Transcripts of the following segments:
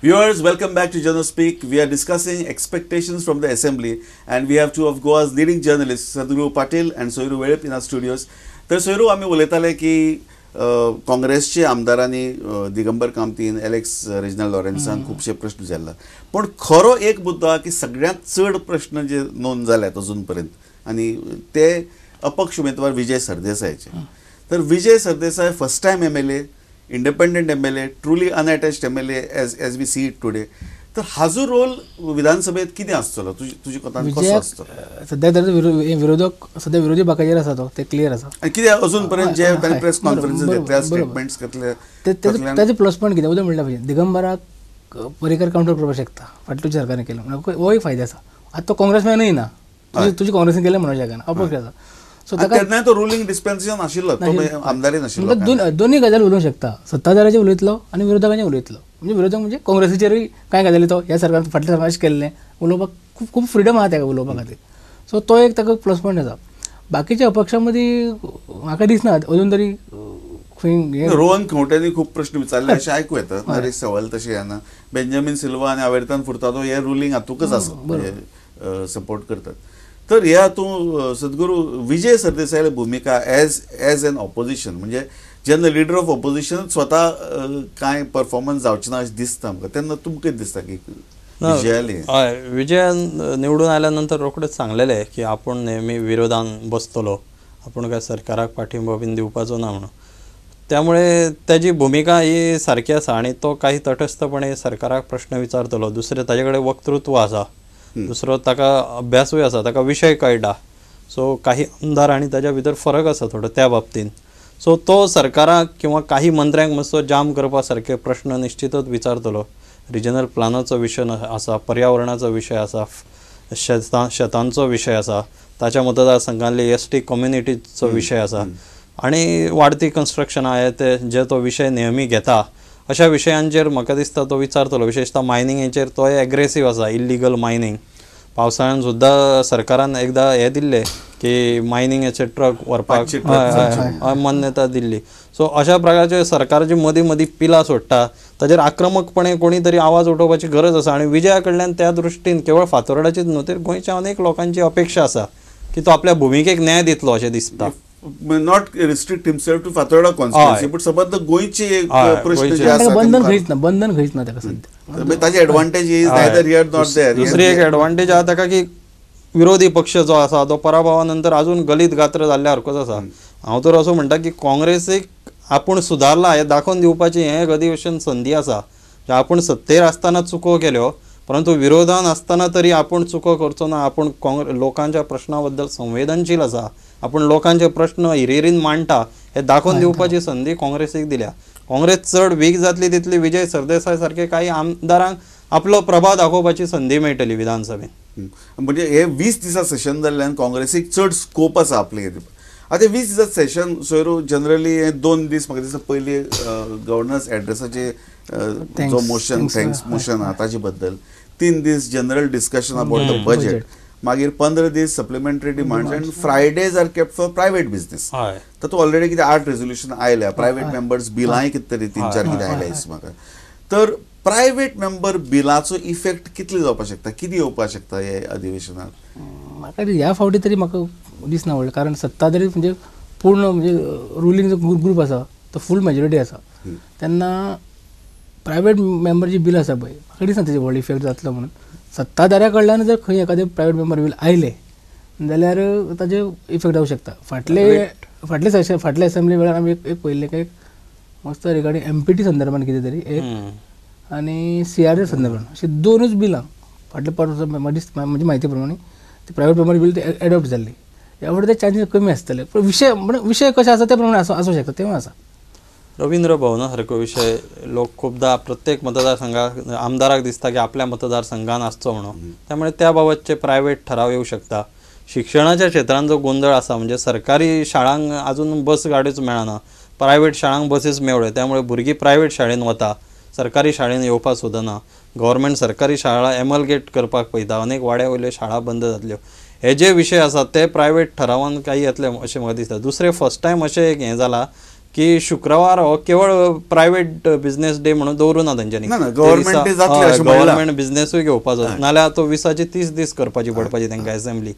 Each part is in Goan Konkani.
Viewers, welcome back to Journal Speak. We are discussing expectations from the assembly and we have two of Goa's leading journalists, Sadhguru Patil and Soyru Velip in our studios. तर सोयरू, आमी उलयताले की काँग्रेसचे आमदारांनी दिगंबर कामतीन, एलेक्स रेजिनाल्ड लॉरेन्सान खुबशे प्रश्न विचारला, पूण खरो एक मुद्दो आहा की सगळ्यांत चड प्रश्न जे नोंद जाल्यात अजून पर्यंत आनी ते अपक्ष उमेदवार विजय सरदेसायाचे. तर Vijay Sardesai first time MLA, independent MLA, truly unattached MLA as we see it today. तर हाजो रोल विधानसभेत कितें आसतलो तुजे कोतान कसो आसतलो? सद्या तर विरोधक सद्या विरोधी बाकाचेर आसा तो, ते क्लियर आसा. आनी कितें अजून पर्यंत जे तांणी प्रेस कॉन्फरन्स घेतल्या, स्टेटमेंट्स घेतले, ताजे प्लस पॉयंट कितें उदय म्हणल्या भशेन दिगंबराक पर्रीकर कावंटर करपाक शकता, फाटल्या सरकारान केलें म्हणून होय फायदो आसा. आतां तो काँग्रेसमॅनूय ना, तुजी काँग्रेसीन केलें म्हणूंक शकना, अपक्ष आसा. सो ताका तेन्ना तो रुलींग डिस्पेन्सेशन आशिल्लो, तो आमदारी नाशिल्लो. दोनूय गजाली उलोवंक शकता, सत्ताधाऱ्याचे उलयतलो आनी विरोधकांचे उलयतलो. म्हणजे विरोधक म्हणजे काँग्रेसीचेरूय कांय गजाली तो ह्या सरकारान फाटल्या सरकारान अशें केल्लें उलोवपाक खूब खूब फ्रिडम आहा ताका उलोवपा खातीर. सो तो एक ताका प्लस पॉयंट आसा. बाकीच्या अपक्षा मदीं म्हाका दिसना अजून तरी खंय. रोहन खंवट्यांनी खूब प्रश्न विचारले अशें आयकूं येता, नरेश सवाल तशें येना. बेंजामीन सिल्वा आनी आवेर्तान फुर्तादो हे रुलींग हातूंकच आसा, सपोर्ट करतात. तर ह्या हातूंत सद्गुरू, विजय सरदेसायाली भुमिका एज एज एन ऑपोजिशन, म्हणजे जेन्ना लिडर ऑफ ऑपोजिशन स्वता कांय परफॉर्मन्स जावचें ना अशें दिसता आमकां, तेन्ना तुमकां कितें दिसता की विजयाली? हय, विजयान निवडून आयल्या नंतर रोखडेच सांगलेलें की आपूण नेहमी विरोधान बसतलो, आपूण काय सरकाराक पाठिंबो बीन दिवपाचो ना म्हणून. त्यामुळे त्याची भुमिका ही सारकी आसा आनी तो काही तटस्थपणे सरकाराक प्रश्न विचारतलो. दुसरें ताजे कडेन वक्तृत्व आसा, दुसरो ताका अभ्यासूय आसा, ताका विशय कळटा. सो काही आमदार आनी ताज्या भितर फरक आसा थोडो त्या बाबतीन. सो तो सरकाराक किंवा काही मंत्र्यांक मातसो जाम करपा सारके प्रश्न निश्चितच विचारतलो. रिजनल प्लानाचो विशय आसा, पर्यावरणाचो विशय आसा, शेतांचो विशय आसा, ताच्या मतदारसंघांतले एस टी कम्युनिटीचो विशय आसा आनी वाडती कन्स्ट्रक्शन आहे ते जे तो विशय नेहमी घेता अशा विशयांचेर म्हाका दिसता तो विचारतलो. विशेषतः मायनिंगेचेर तो एग्रेसीव आसा, इल्लिगल मायनिंग. पावसाळ्यान सुद्दां सरकारान एकदां हें दिल्लें की मायनिंगाचे ट्रक व्हरपाक मान्यता दिल्ली. सो अशा प्रकारचे सरकार जी मदीं मदीं पिलां सोडटा ताजेर आक्रमकपणे कोणी तरी आवाज उठोवपाची गरज आसा. आनी विजया कडल्यान त्या दृश्टीन केवळ फातोर्डाचीच न्हू तर गोंयच्या अनेक लोकांची अपेक्षा आसा की तो आपल्या भुमिकेक न्याय दितलो अशें दिसता. Not restrict himself to Fatorda constituency, but सबंद गोंयचे प्रश्न जे आसा बंधन खंयच ना, बंधन खंयच ना ताका सद्या. ताची advantage is neither here nor there. दुसरी एक एडवांटेज आहा ताका की विरोधी पक्ष जो आसा तो पराभवा नंतर अजून गलित गात्र जाल्ल्या सारकोच आसा. हांव तर असो म्हणटा की काँग्रेसीक आपूण सुदारला हें दाखोवन दिवपाची हें एक अधिवेशन संदी आसा. आपूण सत्तेर आसतना चुको केल्यो, परंतु विरोधान आसतना तरी आपूण चुको करचो ना, आपूण लोकांच्या प्रश्ना बद्दल संवेदनशील आसा, आपूण लोकांचे प्रश्न हिरिरीन मांडटा हे दाखोवन दिवपाची संदी काँग्रेसीक दिल्या. काँग्रेस चड वीक जातली तितली विजय सरदेसाय सारखे काही आमदारांक आपलो प्रभाव दाखोवपाची संदी मेळटली विधानसभेत. म्हणजे हे 20 दिसा सेशन जाल्ल्यान काँग्रेसीक चड स्कोप आसा आपले. आतां 20 दिसा सेशन सोयरू जनरली हे 2 दीस म्हाका दिसता पयली गव्हर्नर्स एड्रेसाचे जो मोशन, thanks motion आहा ताजे बद्दल, 3 दीस general discussion about the budget, मागीर 15 दीस supplementary demands and Fridays are kept for private business. तातूंत ऑलरेडी कितें 8 रेजोल्युशन आयल्या, प्रायवेट मेंबर्स बिलांय कितें तरी 3-4 कितें आयल्या दिसता म्हाका. तर प्रायवेट मेंबर बिलाचो इफेक्ट कितले जावपाक शकता, कितें येवपाक शकता हे अधिवेशनात? म्हाका ह्या फावटी तरी म्हाका दिसना व्हडलें, कारण सत्ताधारी म्हणजे पूर्ण म्हणजे रुलींग जो ग्रूप आसा तो फूल मेजॉरिटी आसा, तेन्ना प्रायवेट मेंबर जी बिल आसा पळय म्हाका दिसना तेजे व्हडलो इफेक्ट जातलो म्हणून. सत्ताधाऱ्या कडल्यान जर खंय एखादें प्रायवेट मेंबर बील आयलें जाल्यार ताजे इफेक्ट जावंक शकता. फाटले फाटले सेशन फाटले असेंब्ली वेळार आमी एक पळयल्लें की मस्त रिगार्डींग एमपीटी संदर्भान कितें तरी एक आनी सीआरए संदर्भान अशी 2च बिलां फाटले पावट म्हजी म्हायती प्रमाणे ते प्रायवेट मेंबर बील एडॉप्ट जाल्ली. ह्या फावटी ते चान्सीस कमी आसतले, पूण विशय विशय कशे आसा ते प्रमाणे आसूं शकता, तेवूय आसा. रवींद्र भवना सारको विशय लोक खूपदा प्रत्येक मतदारसंघाक आमदाराक दिसता की आपल्या मतदारसंघान आसचो म्हणून, त्यामुळे त्या बाबतचे प्रायवेट ठराव येवं शकता. शिक्षणाच्या क्षेत्रान जो गोंदळ आसा म्हणजे सरकारी शाळांक अजून बस गाडयोच मेळना, प्रायवेट शाळांक बसीस मेळ्ळ्यो, त्यामुळे भुरगीं प्रायवेट शाळेन वता, सरकारी शाळेन येवपाक सोदना. गव्हर्मेंट सरकारी शाळा एमलगेट करपाक पळयता, अनेक वाड्या वयल्यो शाळा बंद जातल्यो. हे जे विशय आसात ते प्रायवेट ठरावान काही येतले अशें म्हाका दिसता. दुसरें फर्स्ट टायम अशें एक हें जालां की शुक्रवार हो केवळ प्रायवेट बिझनेस डे म्हणून दवरूं ना तेंच्यांनी, गव्हर्मेंट बिझनेसूय घेवपाचो, नाल्यार तो 20चे 30 दीस करपाची पडपाची तांकां एसेंब्ली.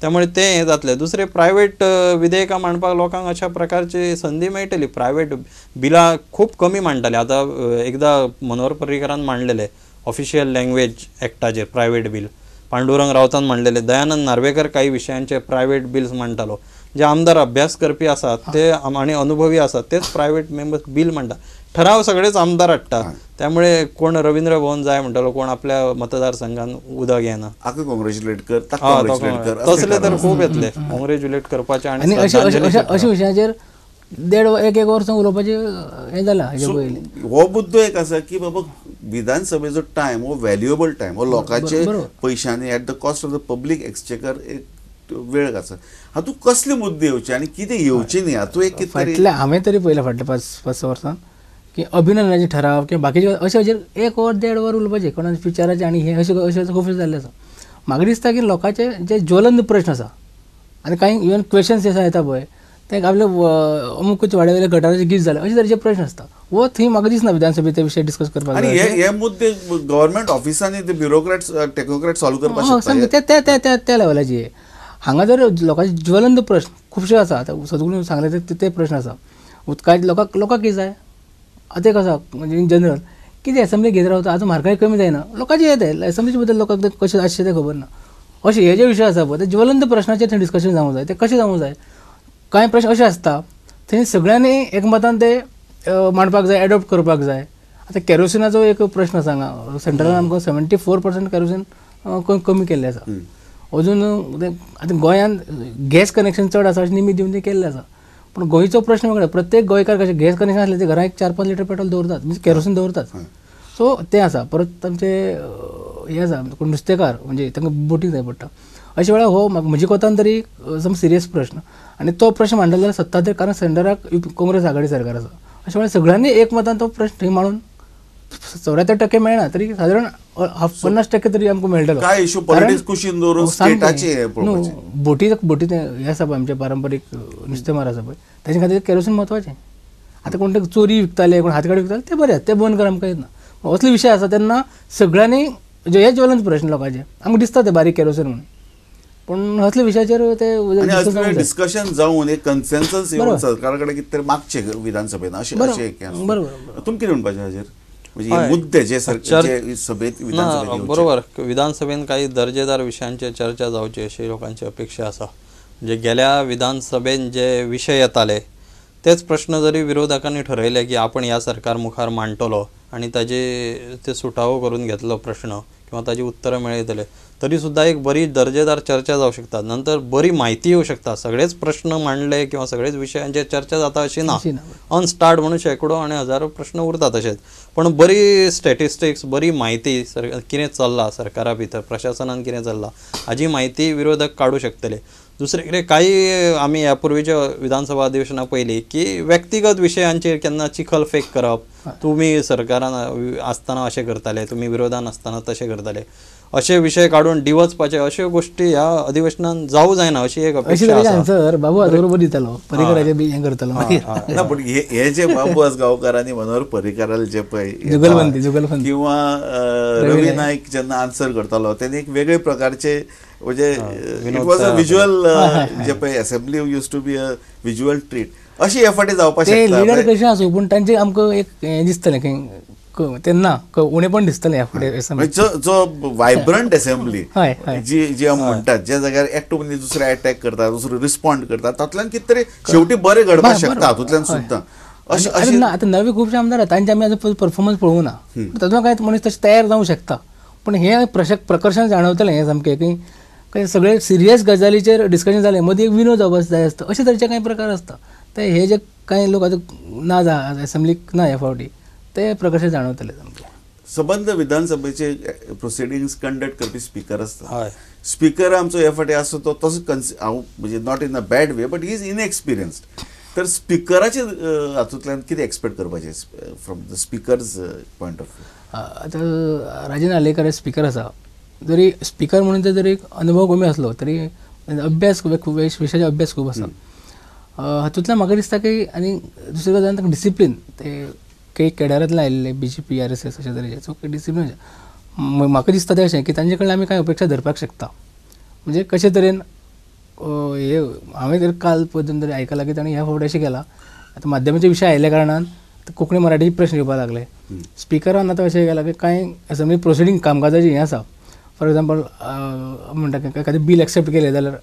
त्यामुळे ते हें जातलें. दुसरें प्रायवेट विधेयकां मांडपाक लोकांक अशा प्रकारची संदी मेळटली. प्रायवेट बिलां खूब कमी मांडटाले. आतां एकदां मनोहर पर्रीकरान मांडलेले ऑफिशियल लँग्वेज एक्टाचेर प्रायवेट बील, पांडुरंग रावतान मांडलेले, दयानंद नार्वेकर काही विशयांचे प्रायवेट बिल्स मांडटालो. जे आमदार अभ्यास करपी आसात ते आनी अनुभवी आसात तेच प्रायवेट मेंबर्स बील मांडटा. ठराव सगळेच आमदार हाडटा. त्यामुळे कोण रवींद्र भवन जाय म्हणटालो, कोण आपल्या मतदारसंघान उदक येना, कॉंग्रॅच्युलेट कर, तसले तर खूब येतले कॉंग्रॅच्युलेट करपाचे. आनी अशे विशयाचेर देड एक एक वर्स उलोवपाचें हें जालां. हेजे पयलीं हो मुद्दो एक आसा की बाबा विधानसभेचो टायम हो व्हॅल्युएबल टायम, हो लोकांचे पयशांनी at the cost of the public exchequer एक वेळ आसा. हातूंत कसले मुद्दे येवचे आनी कितें येवचे न्ही हातूंत एक कितें फाटल्या हांवें तरी पळयलां फाटल्या 5-6 वर्सां की अभिनंदनाचे ठराव किंवा बाकीचे अशे हाजेर 1 वर 1.5 वर उलोवपाचें, कोणाक विचाराचें आनी हें अशें अशें खूब जाल्लें आसा. म्हाका दिसता की लोकांचे जे ज्वलंत प्रश्न आसा आनी कांय इवन क्वेशन्स जे आसा येता पळय ते आपले अमुकूच वाड्या वयल्या गटाराचे गीत जाले अशे तरेचे प्रश्न आसता. वो थंय म्हाका दिसना विधानसभेत ते विशय डिस्कस करपाक. आनी हे मुद्दे गव्हर्मेंट ऑफिसांनी ते ब्युरोक्रॅट्स टेक्नोक्रॅट सॉल्व करपाक शकता. त्या त्या त्या लेवलाचे हांगा जर लोकांचे ज्वलंत प्रश्न खुबशे आसा, आतां सद्गुरू सांगले ते प्रश्न आसा. उदकाचे लोकांक लोकांक कितें जाय आतां एक आसा म्हणजे इन जनरल कितें एसेंब्ली घेत रावता आतां म्हारगाय कमी जायना लोकांचे येता एसेंब्लीचे बद्दल लोकांक कशें आसचें तें खबर ना. अशें हे जे विशय आसा पळय ते ज्वलंत प्रश्नाचेर थंय डिस्कशन जावंक जाय. ते कशें जावंक जाय, कांय प्रश्न अशे आसता थंय सगळ्यांनी एकमतान ते मांडपाक जाय, एडॉप्ट करपाक जाय. आतां कॅरोसिनाचो एक प्रश्न आसा हांगा सेंट्रलान आमकां 74% कॅरोसीन कमी केल्लें आसा. अजून आतां गोंयांत गॅस कनेक्शन चड आसा अशें निमित्त दिवन तें केल्लें आसा. पूण गोंयचो प्रश्न वेगळो, प्रत्येक गोंयकार कशें गॅस कनेक्शन आसलें ते घरांत एक 4-5 लिटर पेट्रोल दवरतात, म्हणजे कॅरोसीन दवरतात. सो तें आसा. परत आमचे हें आसा कोण नुस्तेकार म्हणजे तांकां बोटींग जाय पडटा. अशे वेळार हो म्हज्या कोतान तरी सम सिरियस प्रश्न आनी तो प्रश्न मांडलो जाल्यार सत्ताधारी, कारण सेंटराक काँग्रेस आघाडी सरकार आसा, अशा वेळार सगळ्यांनी एकमतान तो प्रश्न थंय मांडून 74% मेळना तरी सादारण 50% तरी आमकां मेळटलो. काय इशू पॉलिटिक्स कुशीन दवरून स्टेटाचे न्हू बोटी बोटी हें आसा पळय आमचे पारंपारीक नुस्तेमार आसा पळय ताचे खातीर कॅरोसीन म्हत्वाचें. आतां कोण ते चोरी विकताले, कोण हातगाडी विकताले ते बरें, ते बंद कर आमकां येना. असले विशय आसा तेन्ना सगळ्यांनी हे ज्वलंत प्रश्न लोकांचे आमकां दिसता ते बारीक कॅरोसीन म्हणून, पूण असल्या विशयाचेर ते डिस्कशन जावन एक कन्सेन्सस येवन सरकारा कडेन कितें तरी मागचें विधानसभेन अशें अशें बरोबर. तुमी कितें म्हणपाचें हाजेर म्हणजे मुद्दे जे सभेत विधानसभेत? बरोबर, विधानसभेन काही दर्जेदार विशयांचेर चर्चा जावची अशी लोकांची अपेक्षा आसा. म्हणजे गेल्या विधानसभेन जे विशय येताले तेच प्रश्न जरी विरोधकांनी ठरयले की आपण ह्या सरकार मुखार मांडटलो आनी ताजे ते सुटावो करून घेतलो प्रश्न किंवा ताजी उत्तरां मेळयतले तरी सुद्दां एक बरी दर्जेदार चर्चा जावं शकता. नंतर बरी म्हायती येवं शकता. सगळेच प्रश्न मांडले किंवा सगळेच विशयांचेर चर्चा जाता अशी ना, अनस्टार्ट म्हणून शेंकडो आनी हजारो प्रश्न उरता तशेंच. पण बरी स्टॅटिस्टिक्स, बरी म्हायती कितें चल्लां सरकारा भितर, प्रशासनान कितें चल्लां हाजी म्हायती विरोधक काडूं शकतले. दुसरें कितें, काही आमी ह्या पूर्वीच्या विधानसभा अधिवेशना पयलीं की व्यक्तिगत विशयांचेर केन्ना चिखल फेक करप, तुमी सरकारान आसतना अशें करताले, तुमी विरोधान आसतना तशें करताले, अशे विशय काडून डिवचपाचे अश्यो गोश्टी ह्या अधिवेशनान जावं जायना अशी एक अपेक्षा आसा. आन्सर बाबू बरोबर दितालो, पर्रीकराचे बी हें करतालो ना. पूण हे जे बाबू आजगांवकार आनी मनोहर पर्रीकाराले जे पळय जुगलबंदी जुगलबंदी किंवा रवी नायक जेन्ना आन्सर करतालो तेन्ना एक वेगळे प्रकारचे म्हणजे it was a visual जे पळय assembly used to be a visual treat अशी हे फाटी जावपाक शकता. लिडर कशें आसूं पूण तांचे आमकां एक हें दिसतलें खंय तेन्ना उणेपण दिसतलें ह्या फुडें जो वायब्रंट असेंब्ली जी जी आमी म्हणटात ज्या जाग्यार एकटो मनीस दुसरो अटॅक करता, दुसरो रिस्पॉन्ड करता, तातूंतल्यान कितें तरी शेवटी बरें घडपाक शकता हातूंतल्यान सुद्दां. अशें ना आतां नवे खुबशे आमदार आसा तांचे आमी आजून परफॉर्मन्स पळोवंक ना, तातूंत कांय मनीस तशें तयार जावंक शकता. पूण हें प्रकर्षण जाणवतलें हें सामकें की कांय सगळे सिरियस गजालीचेर डिस्कशन जालें, मदीं एक विनोद जावपाक जाय आसता, अशे तरेचे कांय प्रकार आसता. ते हे जे कांय लोक आतां ना जा एसेंब्लीक ना ह्या फावटी ते प्रकर्षण जाणवतले सामकें. सबंद विधानसभेचे प्रोसिडिंग्स कंडक्ट करपी स्पीकर आसता. स्पीकर आमचो हे फाटी आसता तो तसो हांव म्हणजे not in a bad way but he is inexperienced. तर स्पिकराचे हातूंतल्यान कितें एक्सपेक्ट करपाचें from the speaker's point of view? आतां राजन आर्लेकर स्पीकर आसा, जरी स्पीकर म्हणून ते जरी अनुभव कमी आसलो तरी अभ्यास विशयाचो अभ्यास खूब आसा. हातूंतल्यान म्हाका दिसता की आनी दुसरी गजाल तांकां डिसिप्लीन ते काही केडरांतल्यान आयिल्ले BJP RSS अशे तरेचे सो डिसिप्लीन म्हाका दिसता तें अशें की तांचे कडल्यान आमी कांय अपेक्षा धरपाक शकता. म्हणजे कशे तरेन हे हांवें तर काल पर्यंत तरी आयकलां की ताणें ह्या फावट अशें केलां. आतां माध्यमाचे विशय आयिल्ल्या कारणान कोंकणी मराठी प्रश्न येवपाक लागले. स्पिकरान आतां अशें केलां की कांय असेंब्ली प्रोसिडींग कामकाजाचें हें आसा. फॉर एग्जाम्पल म्हणटा की एखादें बील एक्सेप्ट केलें जाल्यार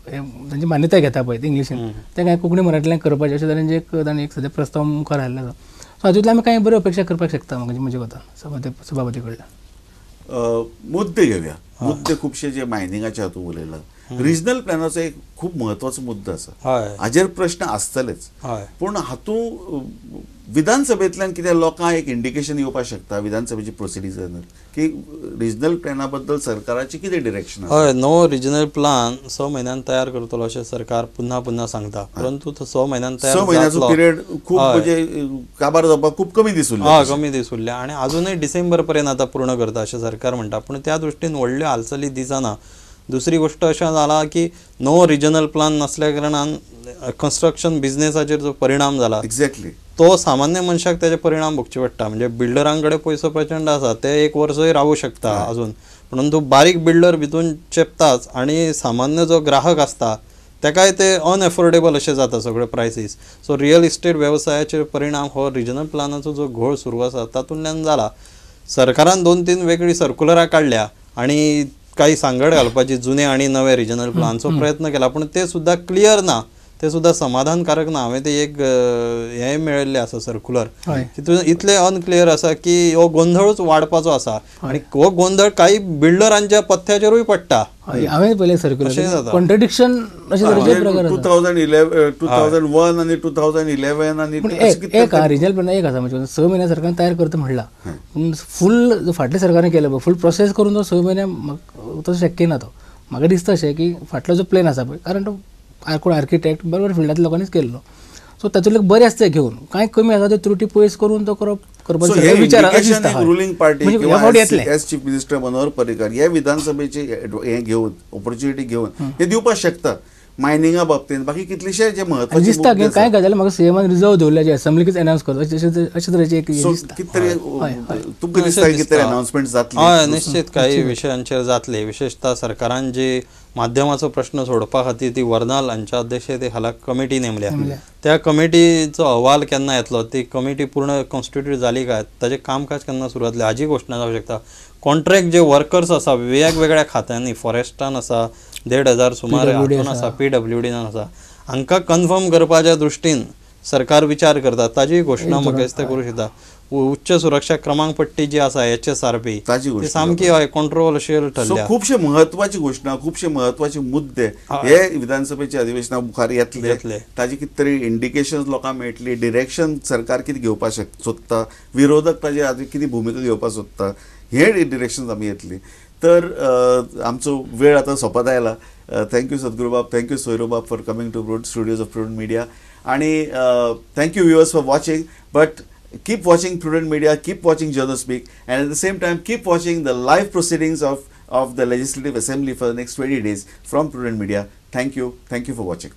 तांची मान्यताय घेता पळय इंग्लिशीन, तें कांय कोंकणी मराठींतल्यान करपाचें अशें तरेन एक ताणें एक सद्या प्रस्ताव मुखार हाडलो आसा. सो हातूंतल्यान आमी कांय बऱ्यो अपेक्षा करपाक शकता म्हज्या मतान सभापती कडल्यान. मुद्दे घेवया. मुद्दे खुबशे जे मायनिंगाचे हातूंत उलयला. रिजनल प्लॅनाचो एक खूब म्हत्वाचो मुद्दो आसा, हाजेर प्रश्न आसतलेच. पूण हातूंत विधानसभेंतल्यान कितें लोकांक एक इंडिकेशन येवपाक शकता विधानसभेची प्रोसिडिंग्स की रिजनल प्लॅना बद्दल सरकाराची कितें डिरेक्शन आसा? हय, नवो रिजनल प्लॅन 6 म्हयन्यान तयार करतलो अशें सरकार पुन्हा पुन्हा सांगता, परंतु तो 6 म्हयन्यान तयार 6 म्हयन्याचो पिरियड खूब म्हणजे काबार जावपाक खूब कमी दीस उरले. हय, कमी दीस उरले आनी आजुनूय डिसेंबर पर्यंत आतां पूर्ण करता अशें सरकार म्हणटा, पूण त्या दृश्टीन व्हडल्यो हालचाली दिसना. दुसरी गोष्ट अशें जाला की नवो रिजनल प्लॅन नासल्या कारणान कन्स्ट्रक्शन बिझनेसाचेर जो परिणाम जाला एक्झॅक्टली तो सामान्य मनशाक तेजे परिणाम भोगचे पडटा. म्हणजे बिल्डरां कडेन पयसो प्रचंड आसा, ते एक वर्सय रावूं शकता अजून, परंतु बारीक बिल्डर भितून चेपताच आनी सामान्य जो ग्राहक आसता तेकाय ते अनएफोर्डेबल अशें जाता सगळे प्रायसीस. सो रियल इस्टेट वेवसायाचेर परिणाम हो रिजनल प्लॅनाचो जो घोळ सुरू आसा तातूंतल्यान जाला. सरकारान 2-3 वेगळीं सर्कुलरां काडल्या आनी काही सांगड घालपाची जुने आणि नवे रिजनल प्लॅनचो प्रयत्न केला, पूण ते सुद्दां क्लियर ना, ते सुद्दां समाधानकारक ना. हांवें ते एक हें मेळिल्लें आसा सर्कुलर, तितून इतलें अनक्लियर आसा की हो गोंधळूच वाडपाचो आसा आनी हो गोंधळ काही बिल्डरांच्या पथ्याचेरूय पडटा. हांवें पयलें सर्कुलर कॉन्ट्रडिक्शन अशें तरेचे प्रकार 2011 2001 आनी 2011 आनी एक रिजनल प्लॅन एक आसा म्हणजे 6 म्हयन्या सरकारान तयार करता म्हणला, पूण फूल जो फाटल्या सरकारान केलो पळय फूल प्रोसेस करून तो 6 म्हयन्या तसो शक्य ना. तो म्हाका दिसता अशें की फाटलो जो प्लॅन आसा पळय, कारण तो कोण आर्किटेक्ट बरोबर फिल्डांतल्या लोकांनीच केल्लो, सो तातूंतले बरें आसता ते घेवन कांय कमी आसा ते त्रुटी पयस करून तो करप करपाचो विचार रुलिंग पार्टी किंवा as chief minister Manohar Parrikar हे विधानसभेचे हे घेवन ऑपॉर्च्युनिटी घेवन हे दिवपाक शकता मायनिंगा बाबतींत. बाकी कितलेशे जे म्हत्वाचे दिसता की कांय गजाली म्हाका सीएमान रिजर्व दवरल्या जे असेंब्लीकच अनावन्स करता अशे तरेचे एक कितें तरी तुमकां दिसता कितें तरी अनावन्समेंट जातली? हय, निश्चित काही विशयांचेर जातले. विशेषतः सरकारान जे माध्यमाचो प्रश्न सोडपा खातीर ती वर्नाल हांच्या अध्यक्षते खाला कमिटी नेमल्या, त्या कमिटीचो अहवाल केन्ना येतलो, ती कमिटी पूर्ण कॉन्स्टिट्यूट जाली काय, ताजें कामकाज केन्ना सुरू जातलें हाजी घोशणा जावंक शकता. कॉन्ट्रॅक्ट जे वर्कर्स आसा वेगवेगळ्या खात्यांनी, फॉरेस्टान आसा 1,500 सुमार, हातून आसा PWDन आसा, हांकां कन्फर्म करपाच्या दृश्टीन सरकार विचार करता, ताजी घोशणा म्हाका दिसता करूं शकता. उच्च सुरक्षा क्रमांक पट्टी जी आसा HSRP ती सामकी हय कॉन्ट्रोवर्शियल ठरल्या. खुबशे म्हत्वाची घोशणा, खुबशे म्हत्वाचे मुद्दे हे विधानसभेच्या अधिवेशना मुखार येतले, ताजी कितें तरी इंडिकेशन लोकांक मेळटली, डिरेक्शन सरकार कितें घेवपाक सोदता, विरोधक ताजे आदी कितें भुमिका घेवपाक सोदता, हे डिरेक्शन आमी येतली. तर आमचो वेळ आतां सोंपत आयला. Thank you सद्गुरुबाब, thank you सोयरुबाब for coming to studios of Prudent Media, आनी thank you viewers for watching. But keep watching Prudent Media, keep watching Journal Speak, and at the same time keep watching the live proceedings of the Legislative Assembly for the next 20 days from Prudent Media. Thank you. Thank you for watching.